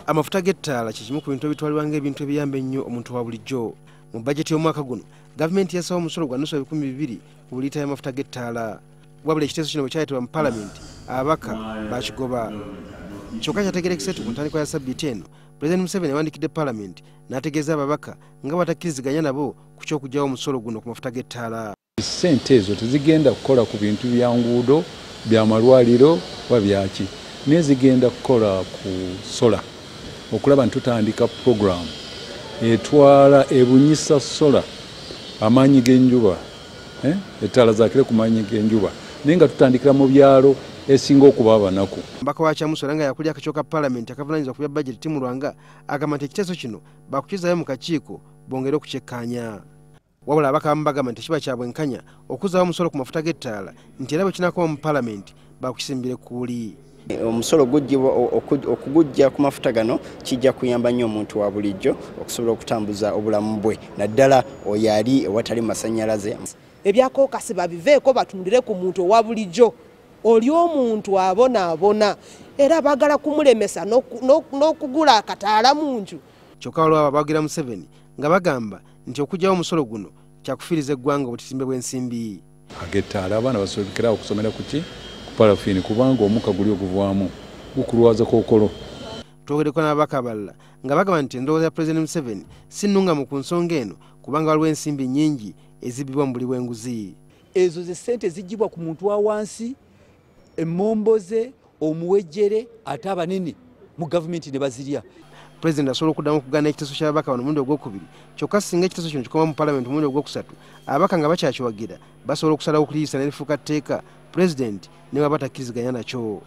Amafuta g'ettaala kye kimu ku bintu ebitwalibwa ng'ebintu ebiyamba ennyo omuntu wa bulijjo. Mu bajeti y'omwaka guno, gavumenti yasawo omusolo gwa nusu 20,000 ku buli liita y'amafuta g'ettaala. Wabula ekiteeso kino bwe kyayitibwa mu paalamenti, ababaka baakigoba. Kyokka kyategeerekese nti ku ntandikwa ya ssabbiiti eno, Pulezidenti Museveni yawandiikidde paalamenti n'ategeeza ababaka nga bw'atakkiriziganya nabo ku ky'okuggyawo omusolo guno ku mafuta g'ettaala. Ssente ezo tezigenda kukola ku bintu bya nguudo, bya malwaliro oba byaki, naye zigenda kukola ku sola, okulaba nti tutandika puroguramu etwala ebunyisa sola, amaanyi g'enjuba, ettaala zaakire ku maanyi g'enjuba, naye nga tutandikira mu byalo esinga okuba abanaku. Omubaka wa Kyamusu era nga yakulira akakiiko ka paalamenti akavunaanyizibwa ku bya bajeti Tim Lwanga agamba nti ekiteeso kino baakukizaayo mu kakiiko bongere okukyekkaanya. Wabula ababaka abamu bagamba nti tekiba kya bwenkanya okuzzaawo omusolo ku mafuta g'ettaala, nti era bwe kinaakoma mu paalamenti baakukisimbira ekkuuli. Omusolo okuguggya ku mafuta gano kijja kuyamba nnyo omuntu wa bulijjo okusobola okutambuza obulamu bwe, naddala oyo ali ewatali masannyalaze. Ebyakookasi babiveeko batundire ku muntu owa bulijjo. Oli omuntu abonaabona era baagala kumulemesa n'okugula akataala mu nju. Kyokka waliwo abo abawagira Museveni nga bagamba nti okuggyawo omusolo guno kyakufiiriza eggwanga obutitimbe bw'ensimbi. Ag'ettaala abaana basobokerawo okusomera ku ki? Ku parafiini, kubanga omukka guli oguvaamu gukulwaza kookolo. Twogereko n'ababaka abalala nga bagamba nti endowooza ya Pulezidenti Museveni si nnungamu ku nsonga eno, kubanga waliwo ensimbi nnyingi ezibbibwa mu buli bw'enguzi. Ezo ze ssente ziggyibwa ku muntu wa wansi, emmomboze, omuwejjere, ate abanene mu gavumenti ne bazirya. Pulezidenti asobola okuddamu okugaana ekiteeso ky'ababaka bano omulundi ogwokubiri, kyokka singa ekiteeso kino kikoma mu paalamenti omulundi ogwokusatu, ababaka nga bakyakiwagira basobola okusalawo okuliyisa ne lifuuka tteeka, Pulezidenti ne bw'aba takkiriziganya nakyo.